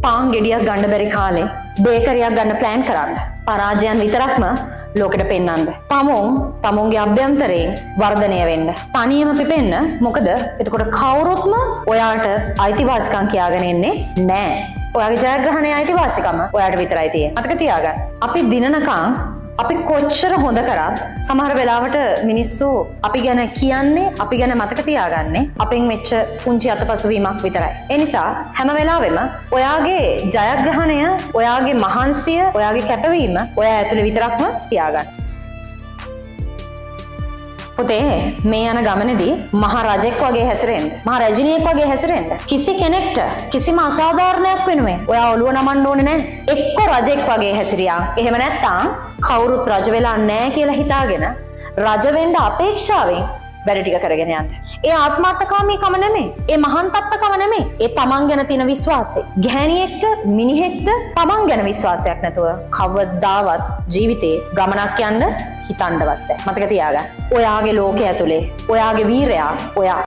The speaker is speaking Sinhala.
පාන් ගෙඩියක් ගන්න බැරි කාලේ බේකරියක් ගන්න ප්ලෑන් කරන්න. පරාජයන් විතරක්ම ලෝකෙට පෙන්වන්න. තමුන් තමුන්ගේ අභ්‍යන්තරයෙන් වර්ධනය වෙන්න. තනියම පිපෙන්න. මොකද එතකොට කවුරුත්ම ඔයාට අයිතිවාසිකම් කියාගෙන එන්නේ නෑ. ඔයාගේ ජයග්‍රහණයේ අයිතිවාසිකම ඔයාට විතරයි තියෙන්නේ. මතක තියාගන්න. අපි දිනනකම් අපි කොච්චර හොඳ කරත් සමහර වෙලාවට මිනිස්සු අපි ගැන කියන්නේ, අපි ගැන මතක තියාගන්නේ අපෙන් වෙච්ච පුංචි අතපසුවීමක් විතරයි. ඒ නිසා හැම වෙලාවෙම ඔයාගේ ජයග්‍රහණය, ඔයාගේ මහන්සිය, ඔයාගේ කැපවීම ඔයා ඇතුලේ විතරක්ම තියාගන්න. පුතේ, මේ යන ගමනේදී මහ රජෙක් වගේ හැසිරෙන්න. මහ රජිනියෙක් වගේ හැසිරෙන්න. කිසි කෙනෙක්ට කිසිම අසාධාරණයක් වෙනුවෙන් ඔයා ඔළුව නමන්න ඕනේ නෑ. එක්ක රජෙක් වගේ හැසිරියා. එහෙම නැත්නම් කවුරුත් රජ වෙලා නෑ කියලා හිතාගෙන රජ වෙන්න අපේක්ෂාවෙන් වැඩ ටික කරගෙන යන්න. ඒ ආත්මාර්ථකාමීකම නෙමෙයි. ඒ මහාන්තත්කම නෙමෙයි. ඒ තමන් ගැන තියෙන විශ්වාසය. ගැහණියෙක්ට, මිනිහෙක්ට තමන් ගැන විශ්වාසයක් නැතුව කවදාවත් ජීවිතේ ගමනක් යන්න හිතන්නවත් බෑ. මතක තියාගන්න. ඔයාගේ ලෝකය ඇතුලේ ඔයාගේ වීරයා ඔයා.